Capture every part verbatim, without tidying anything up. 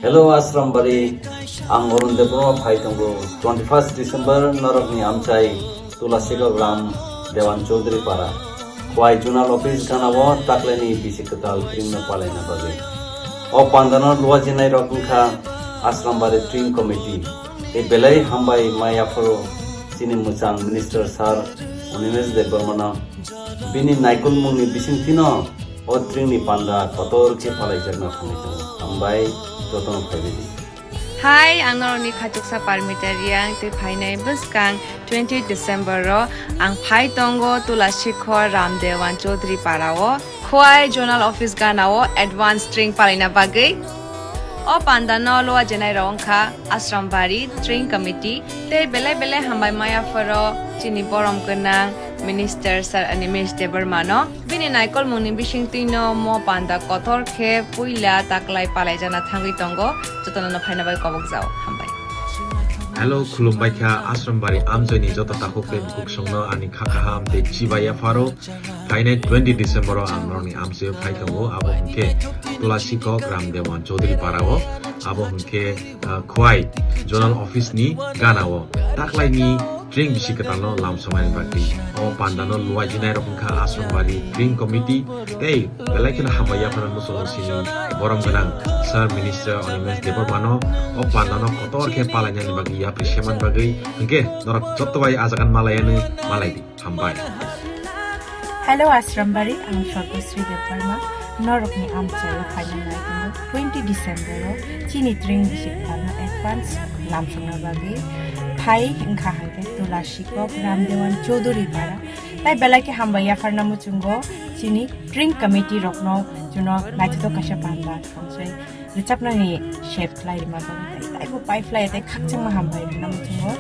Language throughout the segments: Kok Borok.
Hello Asrambari, ang Arun Debbarma phai tongo twenty first December norokni amchai Tulasikok Ram Dewan Chaudhary Para, Khwai Zonal Office ganao taklaini bisi kwtal tringno palaina bagwi. O pandano luajinai rok wngkha Asrambari Tring Committee, tei belai hambai mai yapharo chini mwchang Minister Sir Animesh Debbarmano bini naikolmungni bisingtwino o tringni panda kotor khe palaijakna thangwi tongo. Hambai jotono phaibaidi. Hai, ang norokni khachuksa Parmita Riang, tei phainai bwskang twenty December o ang phai tongo Tulasikhor Ram Dewan Chaudhary Para o Khwai Zonal Office ganao advance tring palaina bagwi. O panda no luajinai rok wngkha Asrambari Tring Committee tei belai belai hambai maya phoro chini borom gwnang Minister Sir Animesh Debbarma no. Bini naikolmungni bisingtwino mo panda kotor khe puila taklai palaijana thangwi tongo, jotono no phaina bai kobok jao. Hambai. Hello, khulumbai kha Asrambari amchaini joto takhuk tei bukhuk songno ani kha kaham tei chibai yapharo. Phainai twenty December o ang norokni amchaio phai tongo, abo hwnkhe Tulasikok Ram Dewan Chaudhary Para o, abo hwnkhe, ah, Khwai Zonal Office ni gana o taklaini tring bisi kwtalno lamsoknani bagwi. O pandano luajinai rok wngkha Asrambari Tring Committee tei belai kheno hambai yaphano muchungo sini borom gwnang Sir Minister Animesh Debbarmano o pandano kotor khe palainani bagwi yapri seman bagwi hwnkhe norok jotto bai ajagan malayani malai di. Hambai. Hello Asrambari, ang Sargasri Debbarma, norokni amchaio phaina nai tongo twenty December o chini tring bisi kwtalno advance lamsokna bagwi phai wngkha hwnkhe Tulasikok Ram Dewan Chaudhary Para. Tai belai khe hambai yapharna muchungo chini tring committee rokno chuno naithotok kaisa panda khamsai rwchapnani save khlai rwma bagwi tai taibo pai phlai tei khakchangma hambai rwna muchungo.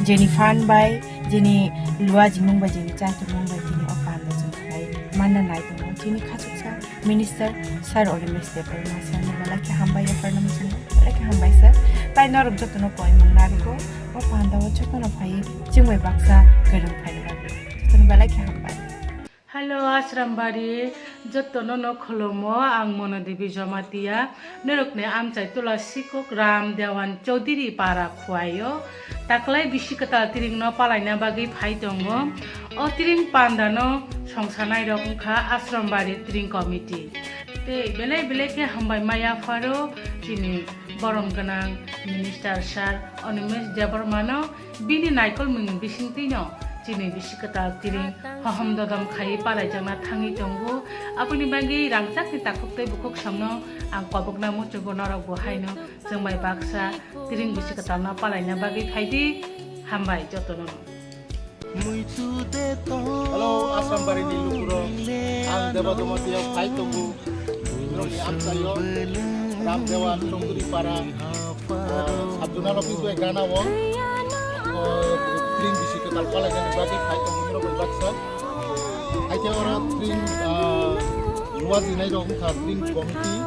Jeni phan bai, jeni lua jimung bai, jeni chai tongmung bai tini o panda chwng khlai manna nai tongo. Chini khachuksa Minister Sir Animesh Debbarma sir no belai khe hambai yapharna muchungo, belai khe hambai sir. Tai norok jotono koimung narwgo, o panda o jotono phai chwng bai baksa kwrwng phaina bagwi jotono belai khe hambai. Hello, Asrambari, jotono no khulumo, ang Mono Devi Jamatia, norokni amchai Tulasikok Ram Dewan Chaudhary Para Khwai o taklai bisi kwtal tring no palaina bagwi phai tongo. O tring panda no songsanai rok wngkha Asrambari Tring Committee. Tei belai belai khe hambai maya pharo chini borom gwnang Minister Sir Animesh Debbarma no. Bini naikolmungni bisingtwino chini bisi kwtal tring hohom dodom khaiwi palaijakna thangwi tongo. Aboni bagwi rangchakni takhuk tei bukhuk songno ang kobokna muchungo, norok bo haino chwng bai baksa tring bisi kwtalno palaina bagwi phaidi. Hambai jotono. Hello, Asrambari ni lukurok. Ang Deba Jamatia phai tongo. Norokni amchaio Ram Dewan Chowdhury Para, ah, sub zonal office bai gana o, ah, tring bisi kwtal palainani bagwi phai tongo norok bai baksa. Haikhe oro tring, ah, luajinai rok wngkha tring committee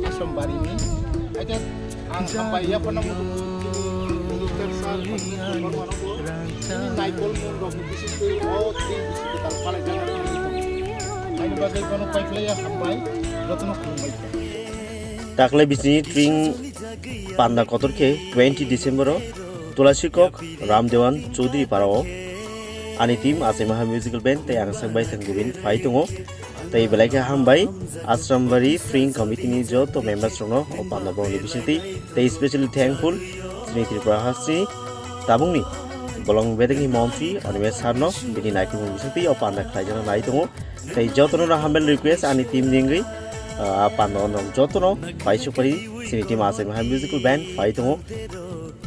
Asrambari ni. Haikhe ang hambai yapharna muchungo Minister sir, Minister Bormano bo chini naikolmung rokni bisingtwi o tring bisi kwtal palaijak. Haini bagwi bono paiphlaiya hambai, jotono khulumbai. Taklai bisini tring panda kotor khe twenty December o Tulasikok Ram Dewan Chowdhury Para o ani team Achai Maha Musical Band tei ang Sangbai Thang Gubin phai tongo. Tei belai khe hambai Asrambari Tring Committee ni joto members rokno o panda borokni bisingtwi tei specially thankful chini Tripura hasteni tabukni bolong bedekni montri Animesh sir no bini naikolmung bisingtwi o panda khlaijakna nai tongo. Tei jotono no humble request ani team ni wngwi, ah, panda no jotono pai supari chini team Achai Maha Musical Band phai tongo.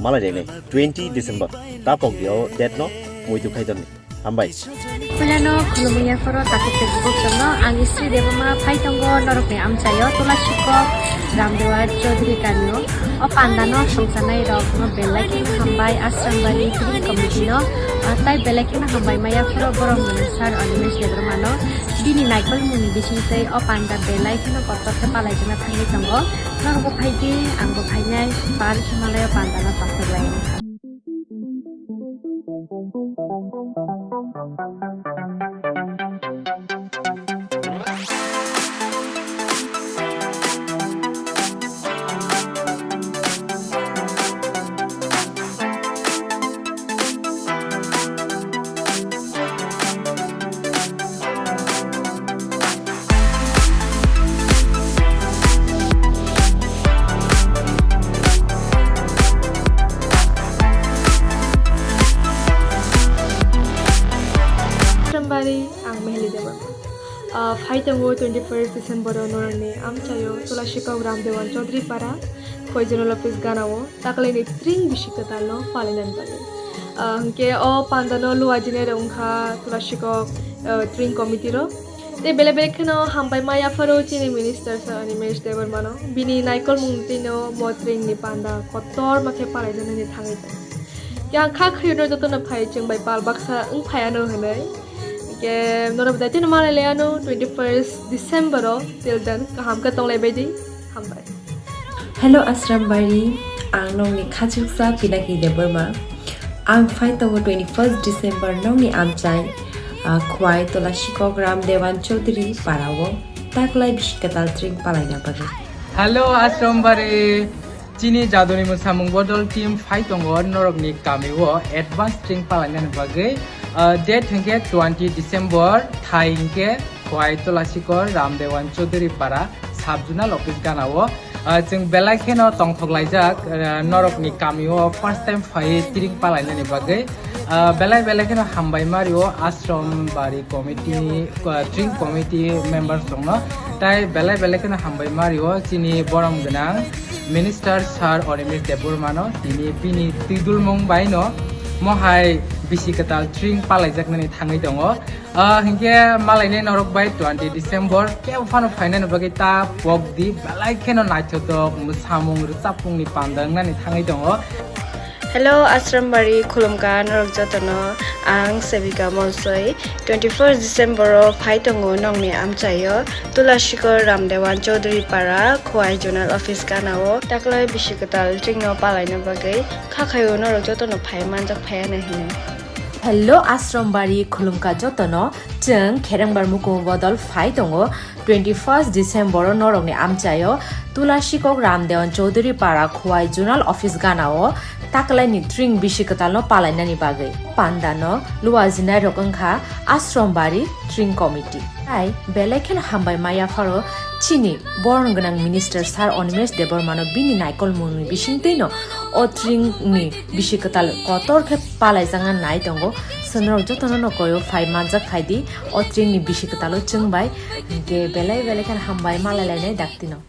Malai rene twenty December tapok dio date no muitu khai toni. Hambai. Puilano khulumwi yapharo takhuk tei bukhuk songno ang Sri Debbarma phai tongo norokni amchaio Tulasikok Ramdewa Chaudhary kamio. O pandano songchanai rokno belai kheno hambai Asrambari Tring Committee no, ah, tai belai kheno hambai maya phoro borom gwnang sir Animesh Debbarma no bini naikolmungni bisingtwi o panda belai kheno kotor khe palaijakna thangwi tongo. Norokbo phaidi, angbo phainai, pal Himalaya pandano pathorlai wngkha. Tongo twenty first December o norokni amchaio Tulasikok Ramdewan Chaudhary Para, Khowai Zonal Office ganao taklaini tring bisi kwtalno palainani bagwi. Ah, hwnkhe o pandano luajinai rok wngkha Tulasikok, ah, tring committee rok. Tei belai belai kheno hambai ma yapharo chini minister sir Animesh Debbarmano. Bini naikolmung tino bo tringni panda kotorma khe palaijaknani thangwi tongo. Khe ang kha khayuno jotono phai chwng bai pal baksa wng phaiano hwnwi. Khe norok bai daitino malai laiano twenty first December o, till then kaham khe tonglai baidi. Hambai. Hello Ashram Bari, ang nokni khachuksa Pinaki Debbarma. Ang phai tongo twenty first December nokni amchai, ah, Khowai Tulasikok Ramdewan Chaudhary Para o taklai bisi kwtal tring palaina bagwi. Hello Ashram Bari, chini Jaduni Mwsamung Bodol team phai tongo norokni kamio advance tring palainani bagwi. Ah, date hwnkhe twenty December, thai hwnkhe Khowai Tulasikok Ramdewan Chaudhary Para sub zonal office ganao. Ah, chwng belai kheno tongthok laijak, ah, norokni kamio first time phai tring palainani bagwi. Ah, belai belai kheno hambai mario Ashram Bari committee, ah, tring committee members rokno. Tai belai belai kheno hambai mario chini borom gwnang minister sir Animesh Debbarmano, tini bini twidulmung baino mohai bisi kwtal tring palaijaknani thangwi tongo. Ah, hinkhe malainai norok bai twenty December kebo phano phainani bagwi ta pokdi, belai kheno naithotok mwsamung rwchapmungni panda wngnani thangwi tongo. Hello, Ashram Bari khulumkha norok jotono, ang Sevika Molsoi. Twenty first December o phai tongo nokni amchaio Tulasikok Ramdewan Chaudhary Para, Khowai Zonal Office ganao taklai bisi kwtal tringno palaina bagwi kha khaio norok jotono phai manjak phaiya nai hinwi. Hello Ashram Bari khulumkha jotono, chwng Kherengbar Mukumu Bodol phai tongo twenty first December o norokni amchaio Tulasikok Ramdewan Chaudhary Para Khowai Zonal Office ganao taklaini tring bisi kwtalno palainani bagwi. Pandano luajinai rok wngkha Ashram Bari Tring Committee. Tai belai kheno hambai ma yapharo chini borom gwnang minister sir Animesh Debbarmano bini naikolmungni bisingtwino o tringni bisi kwtal kotor khe palaijakna nai tongo. Chwng norok jotono no koyo phai manjak phaidi o tringni bisi kwtalo chwng bai. Hinkhe belai belai kheno hambai malai lainai daktino.